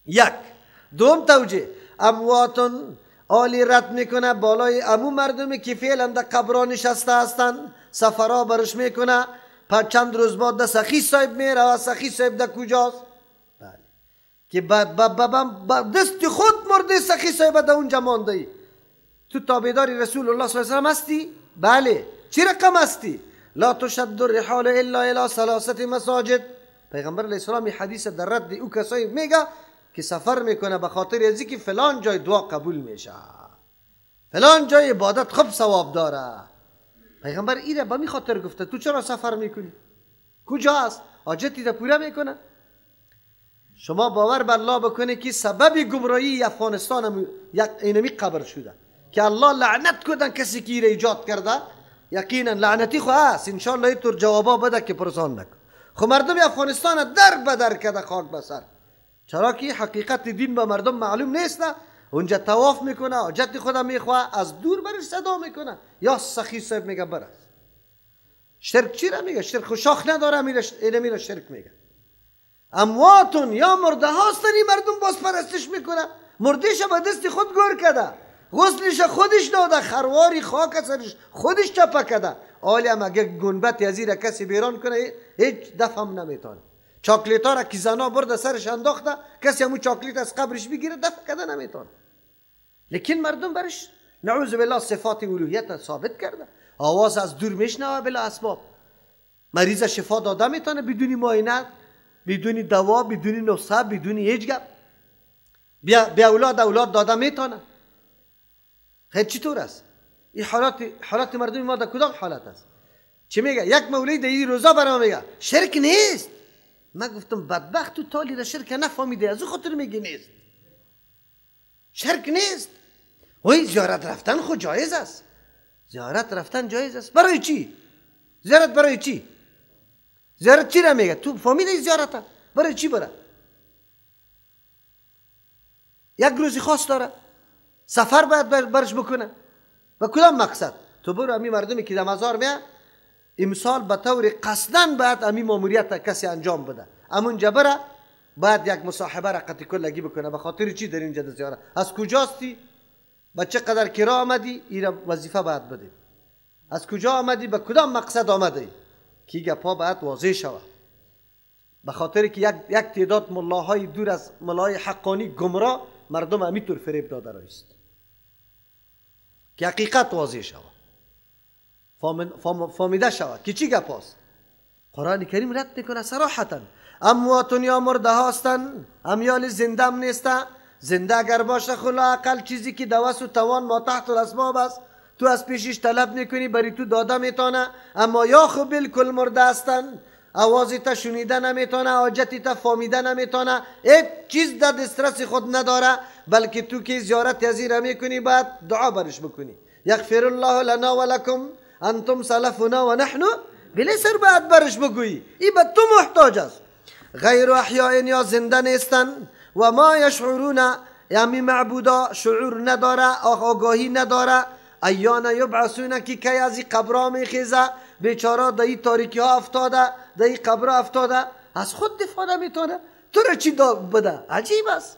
یک دوم توجیه امواتون آلی رد میکنه بالای امو مردمی که فعلا در قبرها نشسته هستند، سفرها برش میکنه، پس چند روز بعد در سخی صاحب میره و سخی صاحب در کجاست؟ بله که با دست خود مرده سخی صاحب در اونجا مانده ای. تو تابعدار رسول الله صلی الله علیه و سلم هستی؟ بله. چی رقم هستی؟ لا تشد الرحال الا الى ثلاثه مساجد. پیغمبر علیه السلام حدیث در رد او کسایی میگه که سفر میکنه به خاطر از که فلان جای دعا قبول میشه، فلان جای عبادت خوب ثواب داره. پیغمبر ایره به می خاطر گفته تو چرا سفر میکنی؟ کجا است؟ حاجتی را پوره میکنه. شما باور بر الله بکنه که سبب گمراهی افغانستان اینمی قبر شده که الله لعنت کردن کسی که ایره ایجاد کرده، یقینا لعنتی خو هست، انشالله اینطور جوابا بده که پرسان نکن. خب مردم افغانستان در بدر کرده خاک بسر، چرا که حقیقت دین به مردم معلوم نیست. اونجا طواف میکنه، حاجت خودم میخواه، از دور برش صدا میکنه یا سخی صاحب میگه برس. شرک چی را میگه؟ شرک شاخ نداره، میره شرک میگه. امواتون یا مرده هاستن، این مردم باز پرستش میکنه، مردهش به دست خود گور کرده، غسلش خودش داده، خرواری خاک سرش خودش چپه کرده. آلی هم اگه گنبت از را کسی بیران کنه هیچ دفع هم نمیتونه. چاکلیت ها را که زنا برده سرش انداخته، کسی همون چاکلیت از قبرش بگیره دفع کرده نمیتونه. لیکن مردم برش نعوذ بالله صفات الوهیت ثابت کرده، آواز از دور میشنوه بلا اسباب، مریض شفا داده میتونه بدون معاینه، بدون دوا، بدون نسخه، بدون هیچ گپ. بیا اولاد اولاد داده میتونه. خیلی چطور است؟ این حالات مردم ما در کدام حالت است؟ چی میگه؟ یک مولوی در این روزا برام میگه شرک نیست. من گفتم بدبخت تو تالی را شرک نفهمیده، از او خاطر میگه نیست. شرک نیست. وای زیارت رفتن خود جایز است. زیارت رفتن جایز است. برای چی؟ زیارت برای چی؟ زیارت چی را میگه؟ تو فهمیده زیارت برای چی بره؟ یک روزی خاص داره، سفر باید برش بکنه. به کدام مقصد؟ تو برو امی مردمی که در مزار میه امسال به طور قصدن باید امی ماموریت کسی انجام بده، امونجا بره باید یک مصاحبه را قطع کلگی بکنه. به خاطر چی در اینجا زیارت؟ از کجاستی؟ به چه قدر کرا آمدی؟ این وظیفه باید بده. از کجا آمدی؟ به کدام مقصد آمدی؟ که گپا باید واضح شود. به خاطر که یک تعداد ملاهای دور از ملاهای حقانی گمراه مردم همیطور فریب داده رایست که حقیقت واضح شود، فهمیده شود که چی گپ است. قرآن کریم رد میکنه صراحتا امواتون یا مرده هستن، امیال زنده هم نیسته. زنده اگر باشه خلا اقل چیزی که دوست و توان ما تحت الاسباب است، تو از پیشش طلب میکنی بری تو داده میتونه. اما یا خو بالکل مرده هستن، آوازی تا شنیده نمیتونه، حاجتی تا فهمیده نمیتونه، هیچ چیز در دسترس خود نداره، بلکه تو که زیارت از را میکنی باید دعا برش بکنی. یغفر الله لنا ولکم انتم سلفنا و نحن بلیسر، باید برش بگویی ای به تو محتاج است. غیر احیاء یا زنده نیستن و ما یشعرون، یعنی معبودا شعور نداره، آگاهی نداره. ایان یبعثون که کی از قبرها میخیزه، بیچاره در این تاریکی ها افتاده، در این قبر افتاده، از خود دفاع نمیتونه، تو را چی بده؟ عجیب است.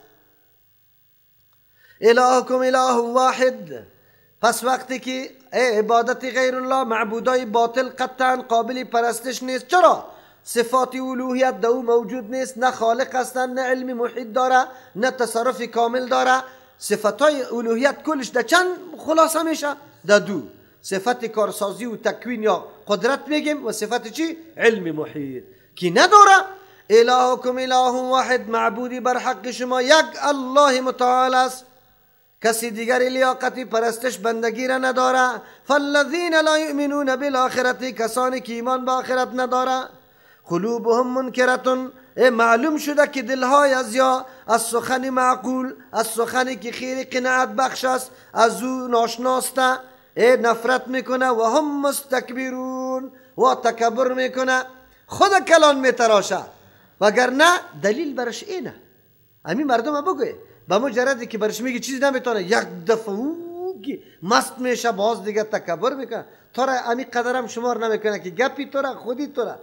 الهکم اله واحد. پس وقتی که عبادت غیر الله معبودای باطل قطعا قابل پرستش نیست. چرا؟ صفات الوهیت در او موجود نیست، نه خالق هستن، نه علم محیط داره، نه تصرف کامل داره. صفتهای الوهیت کلش در چند خلاصه میشه؟ در دو صفت کارسازی و تکوین یا قدرت میگیم و صفت چی؟ علم محیط که نداره. الهکم اله واحد، معبودی بر حق شما یک الله متعال است، کسی دیگر لیاقتی پرستش بندگی را نداره. فالذین لا یؤمنون بالآخرة، کسانی که ایمان به آخرت نداره. قلوبهم منکرة، معلوم شده که دلهای از یا از سخن معقول، از سخنی که خیر قناعت بخش است، از او ناشناسته، نفرت میکنه. و هم مستکبرون، و تکبر میکنه، خود کلان میتراشه. وگرنه دلیل برش اینه، همین مردم بگوی به مجردی که برش میگه چیز نمیتونه، یک دفعه مست میشه، باز دیگه تکبر میکنه. تو را امی قدرم شمار نمیکنه که گپی تو را خودی تو را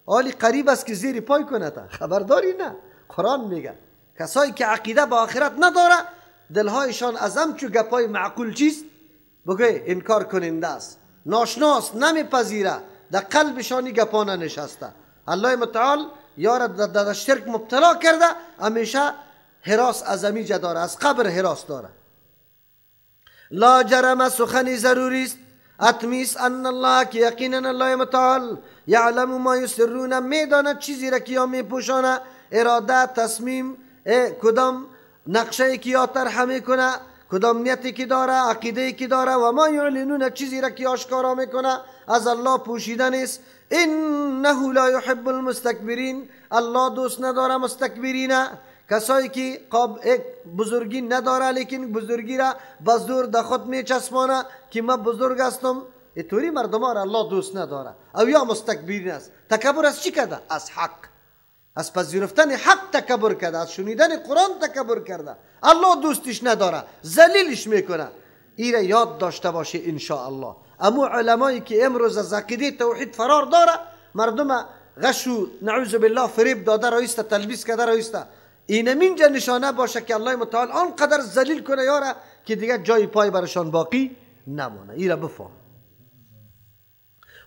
حالی قریب است که زیر پای کنه تا خبرداری نه. قرآن میگه کسایی که عقیده به آخرت نداره دلهایشان از همچو گپای معقول چیست؟ بگه انکار کننده است، ناشناس، نمیپذیره، در قلبشان گپا ننشسته. الله متعال یار در شرک مبتلا کرده، همیشه هراس از امیجا داره، از قبر هراس داره. لا جرم سخنی ضروری است، اتمیس ان الله که یقینا الله متعال یعلم ما یسرون، میداند چیزی را که یا میپوشانه، اراده، تصمیم، کدام نقشه که یا طرح میکنه، کدام نیتی که داره، عقیده که داره، و ما یعلنون چیزی را که آشکارا میکنه، از الله پوشیده نیست. انه لا یحب المستکبرین، الله دوست نداره مستکبرین، کسایی که بزرگی نداره لیکن بزرگی را به زور در خود میچسبانه که من بزرگ هستم. اینطوری مردم را الله دوست نداره، او یا مستکبرین است. تکبر از چی کرده؟ از حق، از پذیرفتن حق تکبر کرده، از شنیدن قرآن تکبر کرده، الله دوستش نداره، ذلیلش میکنه. ایره یاد داشته باشه ان شاء الله. امو علمایی که امروز از عقیده توحید فرار داره، مردم غش و نعوذ بالله فریب داده رایسته، تلبیس کرده رایسته، اینم اینجا نشانه باشه که الله متعال آنقدر ذلیل کنه یاره که دیگه جای پای برشان باقی نمانه. ایره بفهم.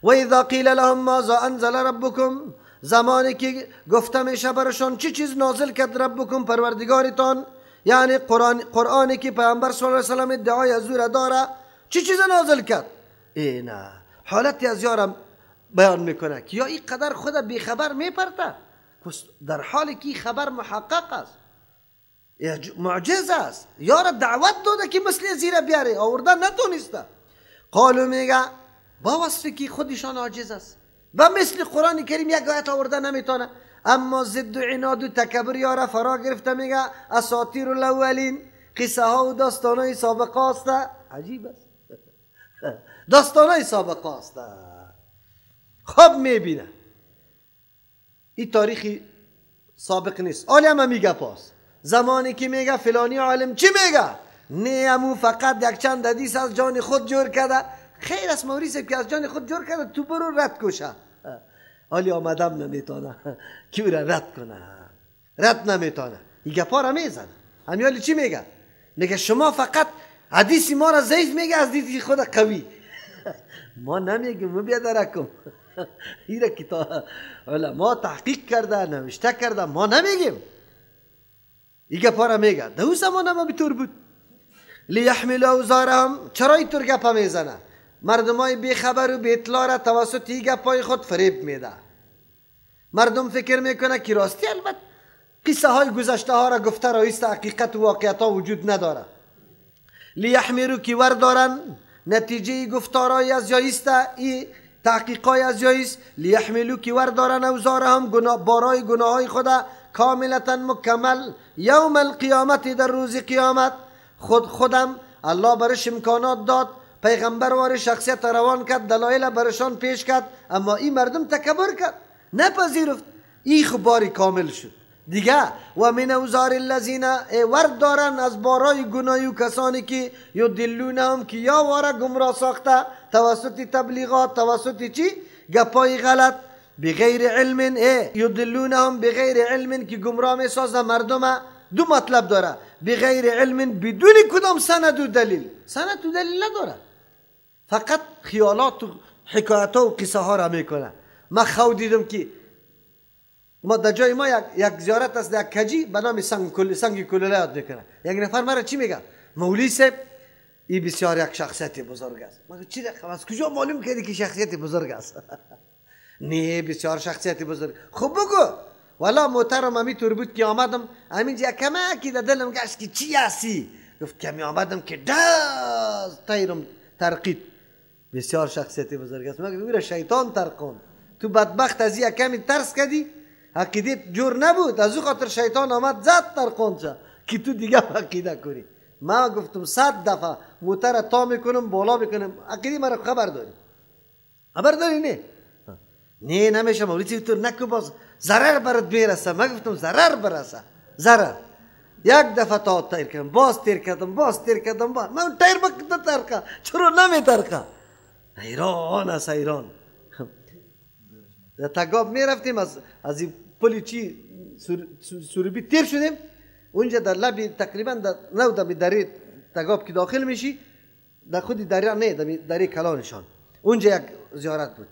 و اذا قیل لهم ماذا انزل ربکم، زمانی که گفته میشه برشان چی چیز نازل کرد ربکم پروردگارتان، یعنی قرآنی که پیامبر صلی الله علیه و سلم ادعای از او را داره، چی چیز نازل کرد؟ اینا حالتی از یارم بیان میکنه که یا این قدر خود بیخبر میپرته در حالی که خبر محقق است، معجزه است، یار دعوت داده که مثل زیره بیاره، آورده نتونسته. قالو میگه با وصفی که خودشان عاجز است و مثل قرآن کریم یک آیت آورده نمیتونه، اما ضد و عناد و تکبر یاره فرا گرفته، میگه اساطیر الاولین، قصه ها و داستان های سابقه است. عجیب است، داستان های سابقه است. خواب میبینه این تاریخی سابق نیست، آلی هم میگه پاس زمانی که میگه فلانی عالم چی میگه؟ نه امو فقط یک چند حدیث از جان خود جور کرده. خیر است موریس که از جان خود جور کرده، تو برو رد کشه. آلی آمدم نمیتونه که او را رد کنه، رد نمیتونه، این گپا را میزنه. همیالی چی میگه؟ میگه شما فقط حدیث ما را ضعیف میگه، از دیدی خود قوی. ما نمیگیم، ما بیا درکم این کتاب علما تحقیق کرده، نوشته کرده، ما نمیگیم. این گپا را میگه. در اون زمان ما بطور بود. لیحملوا اوزارهم، چرا اینطور گپا میزنه؟ مردمای بیخبر و بی اطلاع را توسط این گپای خود فریب میده. مردم فکر میکنه که راستی، البته قصه های گذشته ها را گفته رایست، حقیقت و واقعیت ها وجود نداره. لیحملوا که وردارن نتیجه گفتارای از یایست، ای تحقیقای از یایست. لیحملوا که وردارن اوزارهم، بارای گناه های خود کاملتا مکمل، یوم القیامت در روز قیامت. خودم الله برش امکانات داد، پیغمبر وار شخصیت روان کرد، دلایل برشان پیش کرد، اما این مردم تکبر کرد، نپذیرفت. این خباری کامل شد دیگه. و من اوزار الذین، ورد دارن از بارای گناهی و کسانی که یضلونهم، که یا واره گمراه ساخته توسط تبلیغات، توسط چی؟ گپای غلط، بغیر علم. یضلونهم بغیر علم که گمراه میسازه مردم. دو مطلب داره، بغیر علم بدون کدام سند و دلیل، سند و دلیل نداره، فقط خیالات و حکایت ها و قصه ها را میکنه. من خو دیدم که ما در جای ما یک زیارت است، یک کجی به نام سنگ کلوله یاد میکنه. یک نفر مرا چی میگه؟ مولوی صاحب این بسیار یک شخصیت بزرگ است. ما چی رقم از کجا معلوم کردی که شخصیت بزرگ است؟ نه بسیار شخصیت بزرگ. خب بگو. والا محترم همی طور بود که آمدم همینجا کمکی در دلم گشت که چی هستی؟ گفت کمی آمدم که دست تیرم ترقید. بسیار شخصیت بزرگ است. ما گفتم شیطان ترقان، تو بدبخت از یک کمی ترس کردی، عقیده جور نبود، از او خاطر شیطان آمد زد ترقان که تو دیگه عقیده کنی. ما گفتم 100 دفعه موتر تا میکنم بالا میکنم، عقیده مرا خبر داری؟ خبر داری؟ نه نه نمیشه مولوی تو نکو باز ضرر برات میرسه. ما گفتم ضرر برسه، ضرر. یک دفعه تا تیر کردم، باز تیر کردم، باز تیر کردم، باز من تیر بکن ترکه، چرا نمیترکه؟ ایران است ایران. در تگاب میرفتیم از این پلی چی سوربی تیر شدیم، اونجا در لبی تقریبا در نو دمی دری تگاب که داخل میشی، در خود دریا نه، دری کلانشان، اونجا یک زیارت بود.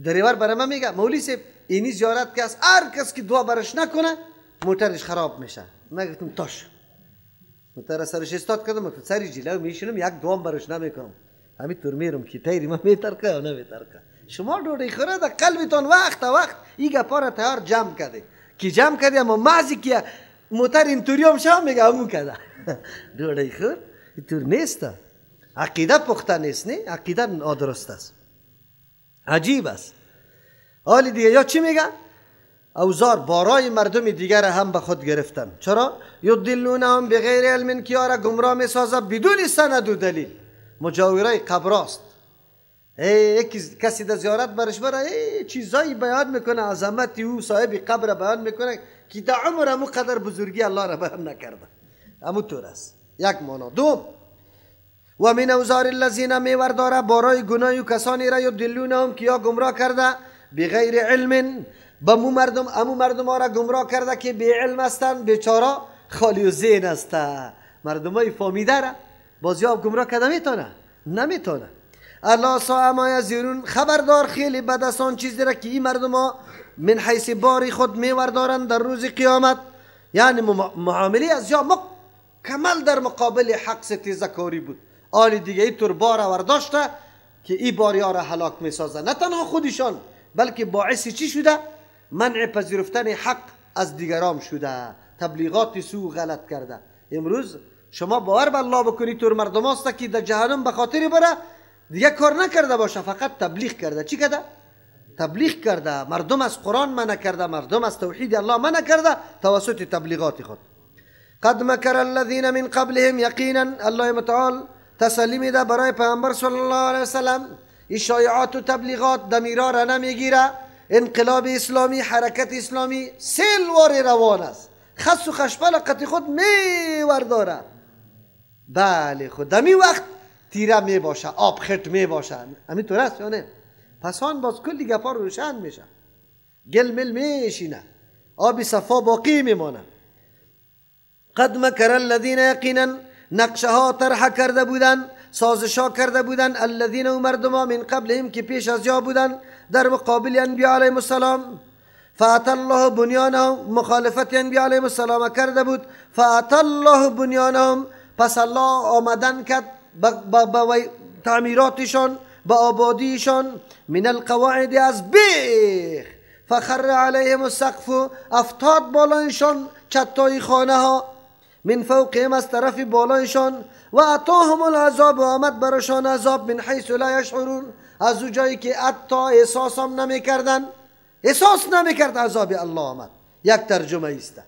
دریور برای من میگه مولوی صاحب اینی زیارت که است هر کس که دعا برش نکنه موترش خراب میشه. من گفتم تاش موتر سرش استاد کردم، گفتم سری جلو میشینم یک دعا برش نمیکنم، همین طور میرم که تیری من میترکه یا نمیترکه. شما ډوډۍ خوره د قلبتان وخت وخت ای گپا را تیار جمع کرده که جمع کرده، اما محضی که موتر اینطوری هم شو میگه همون کرده. ډوډۍ خور اینطور نیست، عقیده پخته نیست، نه عقیده نادرست است، عجیب است. حالی دیگه یا چی میگه؟ اوزار بارای مردم دیگر هم به خود گرفتن. چرا؟ یضلونهم بغیر علم، که یارا گمراه میسازه بدون سند و دلیل. مجاورای قبراست، ای کسی در زیارت برش بره ای چیزایی بیان میکنه، عظمت او صاحب قبر بیان میکنه که در عمر امو قدر بزرگی الله را بیان نکرده. امو طور است. یک معنا. دوم، و من اوزار الذین میورداره بارای گناه و کسانی را یضلونهم که یا گمراه کرده بغیر علم، با مو مردم، امو مردم ها را گمراه کرده که بی علم هستند، بیچاره خالی و ذهن هستند. مردم های فامیده را بازی ها گمراه کرده میتونه؟ نمیتونه. الله ساء ما یزیرون، خبردار خیلی بد است آن چیزی را که این مردم ها من حیث باری خود میوردارند در روز قیامت. یعنی معامله از یا مکمل در مقابل حق ستیزه کاری بود. آلی دیگه ای طور بار ورداشته که ای باری ها را هلاک میسازه، نه تنها خودشان بلکه باعث چی شده؟ منع پذیرفتن حق از دیگرام شده، تبلیغات سو غلط کرده. امروز شما باور به الله بکنید طور مردم هست که در جهنم به خاطر بره دیگه کار نکرده باشه، فقط تبلیغ کرده. چی کرده؟ تبلیغ کرده، مردم از قرآن منع کرده، مردم از توحید الله منع کرده توسط تبلیغات خود. قد مکر الذین من قبلهم یقینا، الله متعال تسلی میده برای پیامبر صلی الله علیه وسلم. این شایعات و تبلیغات دمیرا را نمیگیره. انقلاب اسلامی، حرکت اسلامی سیل وار روان است، خس و خشپل قطی خود میورداره. بله خود دمی وقت تیره می باشه، آب خط می باشه، همین طور است یا نه؟ پس آن باز کلی گپا روشن میشه، گل مل میشینه، آب صفا باقی میمانه. قد مکر الذین یقینا، نقشه ها طرح کرده بودن، سازش ها کرده بودن، الذین و مردم ها من قبلهم که پیش از یا بودن در مقابل انبیاء علیهم السلام. فأتى الله بنیانهم، مخالفت انبیاء علیهم السلام کرده بود. فأتى الله بنیانهم، پس الله آمدن کرد با تعمیراتشان، با آبادیشان، من القواعد از بیخ. فخر علیهم السقف، افتاد بالایشان چتای خانه ها، من فوقهم از طرف بالایشان. و اتاهم العذاب، آمد برشان عذاب، من حیث لا یشعرون، از او جایی که حتی احساس هم نمیکردن، احساس نمیکرد عذاب الله آمد. یک ترجمه ایسته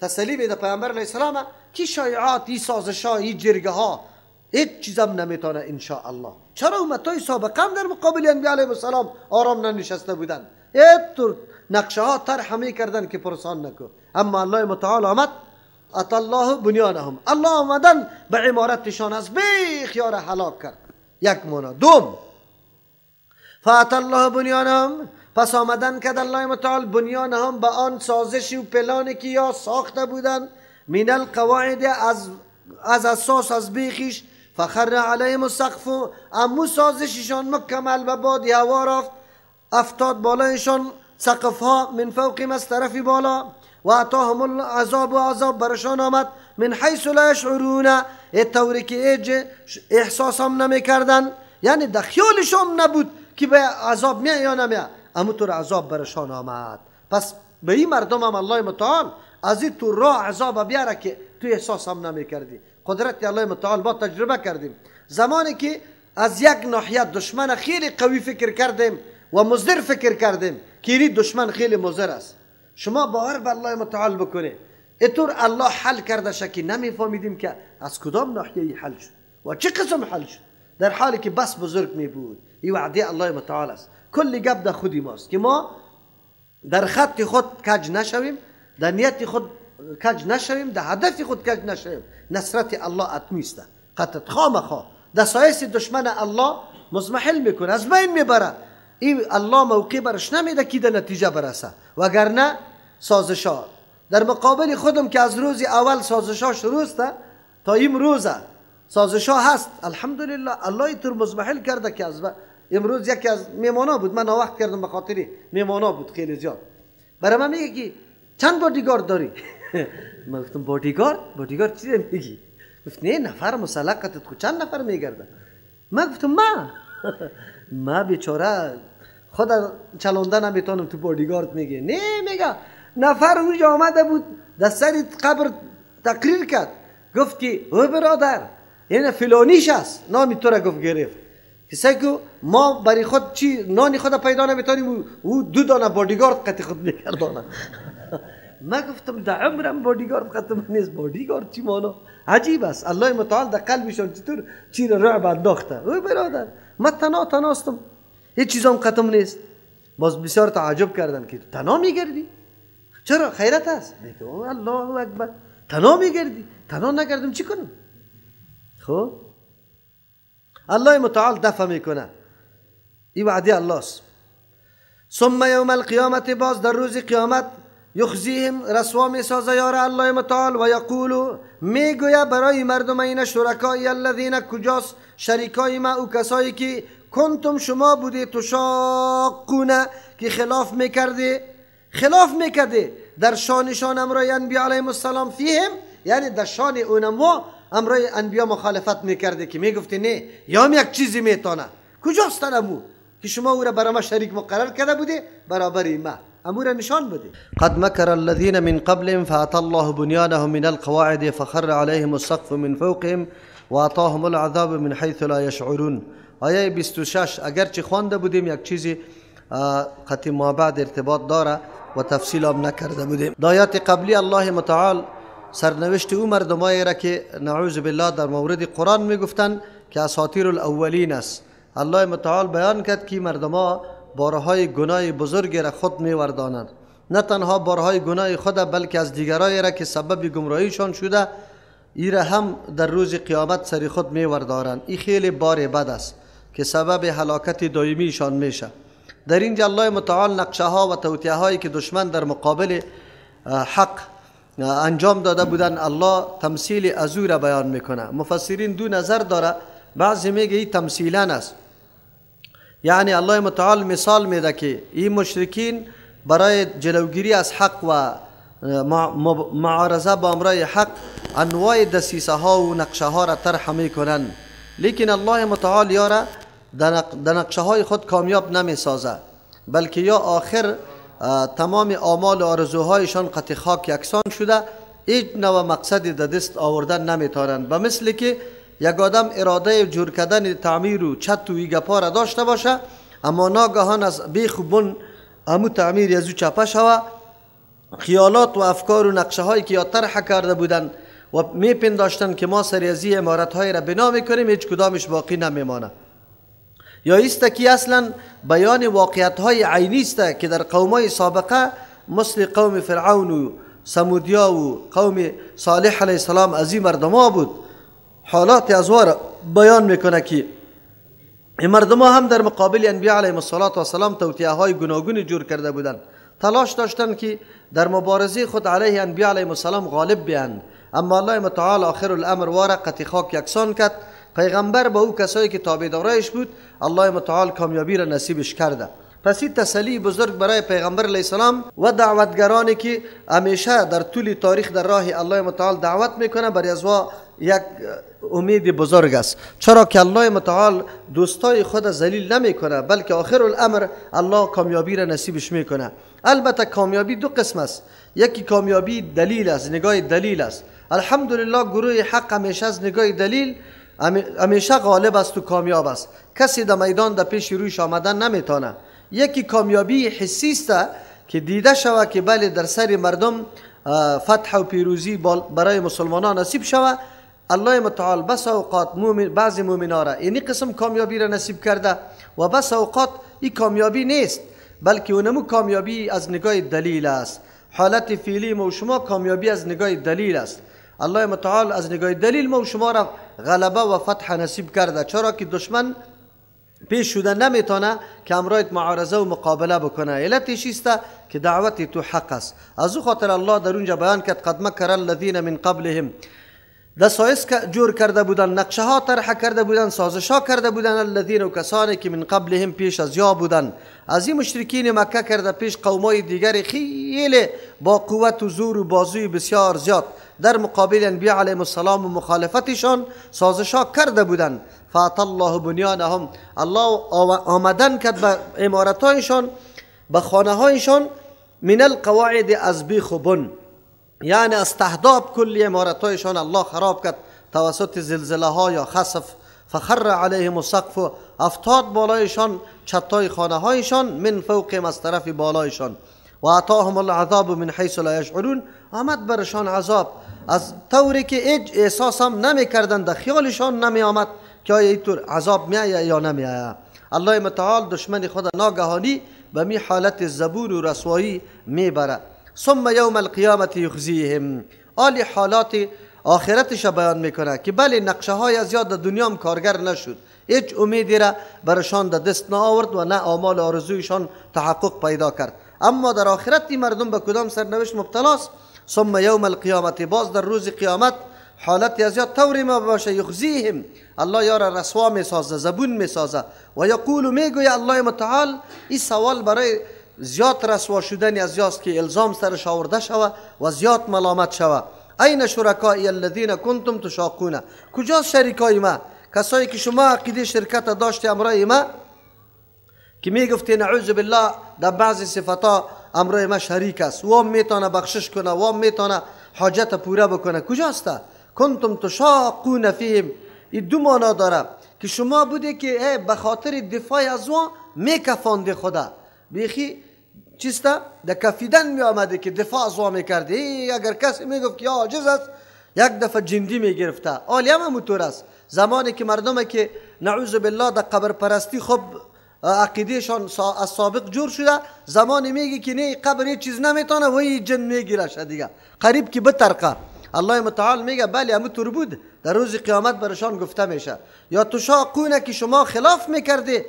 تسلی میده پیامبر علیه السلام که شایعات، ای سازش ها، ای جرگه ها هیچ چیزم نمیتونه ان شاء الله. چرا امتای سابقه هم در مقابل انبیاء علیهم السلام آرام ننشسته بودن، اینطور نقشه ها طرح میکردن که پرسان نکو. اما الله متعال آمد، اتى الله بنیانهم، الله آمدن به عمارتشان از بیخ یار هلاک کرد. یک معنا. دوم، فأتى الله بنیانهم، پس آمدن کرد الله متعال بنیانهم به آن سازشی و پلانی که یا ساخته بودن، من القواعد از اساس از بیخیش. فخر علیهم السقف، امو سازششان مکمل به باد هوا رفت، افتاد بالایشان سقف ها، من فوقهم از طرف بالا. و اتاهم العذاب، و عذاب برشان آمد، من حیث لا یشعرون، طوری که احساس هم نمیکردن، یعنی در خیالشان نبود که به عذاب میه یا نمیه، امو طور عذاب برشان آمد. پس به این مردم هم الله متعال از این طور راه عذاب بیاره که تو احساس هم نمیکردی. قدرت الله متعال با تجربه کردیم. زمانی که از یک ناحیه دشمن خیلی قوی فکر کردیم و مضر فکر کردیم که این دشمن خیلی مضر است، شما باور به الله متعال بکنه اینطور الله حل کرده که نمیفهمیدیم که از کدام ناحیه حل شد و چه قسم حل شد، در حالی که بس بزرگ می بود. این وعده الله متعال است. کل گپ در خودی ماست که ما در خط خود کج نشویم، در نیت خود کج نشویم، در هدف خود کج نشویم. نصرت الله اتمی است، قطعا خامخا در سایه دشمن الله مضمحل میکنه، از بین میبره. این الله موقع برش نمیده که در نتیجه برسه، وگرنه سازشا، در مقابل خودم که از روز اول سازش ها شروع است تا امروز سازش ها هست، الحمدلله الله تر مزمحل کرده که از امروز یکی از میمانا بود، من وقت کردم به خاطر میمانا بود خیلی زیاد. برای من میگه که چند بادیگارد داری؟ من گفتم بادیگارد؟ بادیگارد چی میگی؟ گفت نه نفر مسلقتت خود چند نفر میگرده؟ من گفتم ما بیچاره خود چلانده نمیتونم تو بادیگارد میگه. نه میگه نفر اونجا آمده بود در سر قبر تقریر کرد، گفت که او برادر یعنی فلانیش است، نامی تو را گفت گرفت که که ما برای خود چی نانی خود پیدا نمیتونیم، او دو دانه بادیگارد قطع خود میکردانه. من گفتم در عمرم بادیگارد قطع من نیست، بادیگارد چی مانا؟ عجیب است. الله متعال در قلبشان چطور چی را رعب انداخته. او برادر من تنها تناستم، هیچ چیزام قطم نیست. باز بسیار تعجب کردن که تنها میگردی؟ چرا خیرت است؟ میگه الله اکبر تنها میگردی؟ تنها نگردم چی کنم؟ خب الله متعال دفع میکنه، این وعده الله است. ثم یوم القیامت، باز در روز قیامت یخزیهم رسوا میسازه یار الله متعال، و یقول میگوید برای مردم این شرکای الذین، کجاست شریکای ما او کسایی که کنتم شما بودی تشاقونه که خلاف میکردی، خلاف میکردی در شانشان امرای انبیا علیهم السلام فیهم، یعنی در شان اونما امرای انبیا مخالفت میکرده که میگفتی نه یا یک چیزی میتونه، کجاست امو که شما او را برای ما شریک مقرر کرده بودی برابر ما، امو را نشان بده. قد مکر الذین من قبلهم فأتى الله بنیانهم من القواعد فخر عليهم السقف من فوقهم وأعطاهم العذاب من حيث لا يشعرون. آیه 26 اگرچه خوانده بودیم یک چیزی قطعی ما بعد ارتباط داره و تفصیل هم نکرده بودیم. در آیات قبلی الله متعال سرنوشت او مردمایی را که نعوذ بالله در مورد قرآن میگفتن که اساطیر الاولین است، الله متعال بیان کرد که مردما بارهای گناه بزرگ را خود میوردانند، نه تنها بارهای گناه خود بلکه از دیگرای را که سبب گمراهیشان شده ای را هم در روز قیامت سر خود میوردارند. این خیلی بار بد است که سبب هلاکت دائمیشان میشه. در اینجا الله متعال نقشه ها و توطئه هایی که دشمن در مقابل حق انجام داده بودن الله تمثیل از او را بیان میکنه. مفسرین دو نظر داره، بعضی میگه این تمثیلا است، یعنی الله متعال مثال میده که این مشرکین برای جلوگیری از حق و معارضه با امرای حق انواع دسیسه ها و نقشه ها را طرح میکنن، لیکن الله متعال یارا در نقشه های خود کامیاب نمیسازه، بلکه یا آخر تمام آمال و آرزوهایشان قطع خاک یکسان شده، هیچ نوع مقصدی در دست آوردن نمیتونن. به مثل که یک آدم اراده جور کردن تعمیر و چت و گپا را داشته باشه، اما ناگهان از بیخ و بن امو تعمیر از او چپه شوه، خیالات و افکار و نقشه هایی که یا طرح کرده بودن و میپنداشتن که ما سری از این عمارت های را بنا میکنیم هیچ کدامش باقی نمیمانه. یا ایست که اصلا بیان واقعیت های عینی است که در قوم های سابقه مثل قوم فرعون و سمودیا و قوم صالح علیه السلام از این مردم ها بود، حالات از را بیان میکنه که این مردم ها هم در مقابل انبیا علیهم السلام توطئه های گوناگون جور کرده بودند، تلاش داشتند که در مبارزه خود علیه انبیا علیهم السلام غالب بیند، اما الله متعال آخر الامر واره قطع خاک یکسان کرد. پیغمبر با او کسایی که تابعدارایش بود الله متعال کامیابی را نصیبش کرده. پس این تسلی بزرگ برای پیغمبر علیه السلام و دعوتگرانی که همیشه در طول تاریخ در راه الله متعال دعوت میکنه، برای ازوا یک امید بزرگ است، چرا که الله متعال دوستای خود ذلیل نمیکنه، بلکه آخر الامر الله کامیابی را نصیبش میکنه. البته کامیابی دو قسم است، یکی کامیابی دلیل است، نگاه دلیل است. الحمدلله گروه حق همیشه از نگاه دلیل همیشه غالب است و کامیاب است، کسی در میدان در پیش رویش آمدن نمیتونه. یکی کامیابی حسی است که دیده شود که بله در سر مردم فتح و پیروزی برای مسلمانان نصیب شود. الله متعال بس اوقات بعض مؤمنا را اینی قسم کامیابی را نصیب کرده و بس اوقات این کامیابی نیست، بلکه اونمو کامیابی از نگاه دلیل است. حالت فعلی ما و شما کامیابی از نگاه دلیل است. الله متعال از نگاه دلیل ما و شما را غلبه و فتح نصیب کرده، چرا که دشمن پیش شده نمیتونه که امرایت معارضه و مقابله بکنه. علتش است که دعوت تو حق است. از او خاطر الله در اونجا بیان کرد قد مکر الذین من قبلهم، دسایس جور کرده بودن، نقشه ها طرح کرده بودن، سازش ها کرده بودن، الذین و کسانی که من قبلهم پیش از یا بودن، از این مشرکین مکه کرده پیش قومای دیگر خیلی با قوت و زور و بازوی بسیار زیاد در مقابل انبیاء علیهم السلام و مخالفتشان سازش ها کرده بودن. فاعطى الله بنیانهم، الله آمدن کرد به عمارتهایشان، به خانه هایشان، من القواعد از بیخ و بن، یعنی از تهداب کل عمارتهایشان الله خراب کرد توسط زلزله ها یا خسف. فخر علیهم السقف، افتاد بالایشان چتای خانه هایشان، من فوقهم از طرف بالایشان، و اعطاهم العذاب من حیث لا یشعرون، آمد برشان عذاب از طوری که هیچ احساس هم نمی کردن، در خیالشان نمی آمد که آیا اینطور عذاب می آید یا نمی آید. الله متعال دشمن خود ناگهانی به می حالت زبون و رسوایی میبره. ثم یوم القیامت یخزیهم، آلی حالات آخرتش بیان میکنه که بله نقشه های زیاد در دنیا هم کارگر نشد، هیچ امیدی را برشان در دست نآورد و نه آمال آرزویشان تحقق پیدا کرد، اما در آخرت این مردم به کدام سرنوشت مبتلاست؟ ثم یوم القیامت، باز در روز قیامت حالت از یاد طوری ما باشه، یخزیهم، الله یارا رسوا میسازه، زبون میسازه، و یقول میگوی الله متعال. این سوال برای زیاد رسوا شدن از یاست که الزام سرش آورده شوه و زیاد ملامت شوه. این شرکایی الذین کنتم تشاقون، کجا شریکای ما، کسایی که شما عقیده شرکت داشتی امرای ما که میگفتی نعوذ بالله در بعضی صفتا امرای ما شریک است، و میتونه بخشش کنه و میتونه حاجت پوره بکنه، کجاست؟ کنتم تشاقون فیهم، این دو معنا داره که شما بوده که به خاطر دفاع از او میکفانده خدا، بیخی چیستا در کفیدن می آمده که دفاع از او میکرده. اگر کسی میگفت که عاجز است یک دفعه جندی میگرفته. آلی هم همونطور است، زمانی که مردم که نعوذ بالله در قبر پرستی خب عقیدهشان از سابق جور شده، زمانی میگه که نه قبر هیچ چیز نمیتونه و این جن میگیرش دیگه قریب که بترقه. الله متعال میگه بله همونطور بود، در روز قیامت برشان گفته میشه. یا تشاقونه که شما خلاف میکردی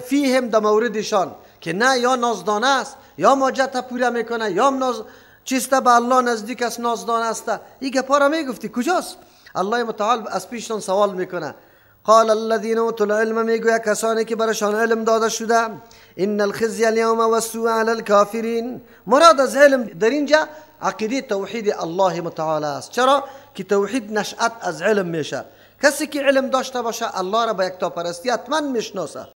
فیهم در موردشان که نه یا نازدانه است یا ماجت پوره میکنه یا ناز چیسته به الله نزدیک است نازدانه است، این گپا را میگفتی کجاست؟ الله متعال از پیشتان سوال میکنه. قال الذين اوتوا العلم، میگوید کسانی که برشان علم داده شده، ان الخزي اليوم والسوء على الكافرين. مراد از علم در اینجا عقیده توحید الله متعال است. چرا که توحید نشأت از علم میشه. کسی که علم داشته باشه الله را به یکتاپرستی حتما میشناسه.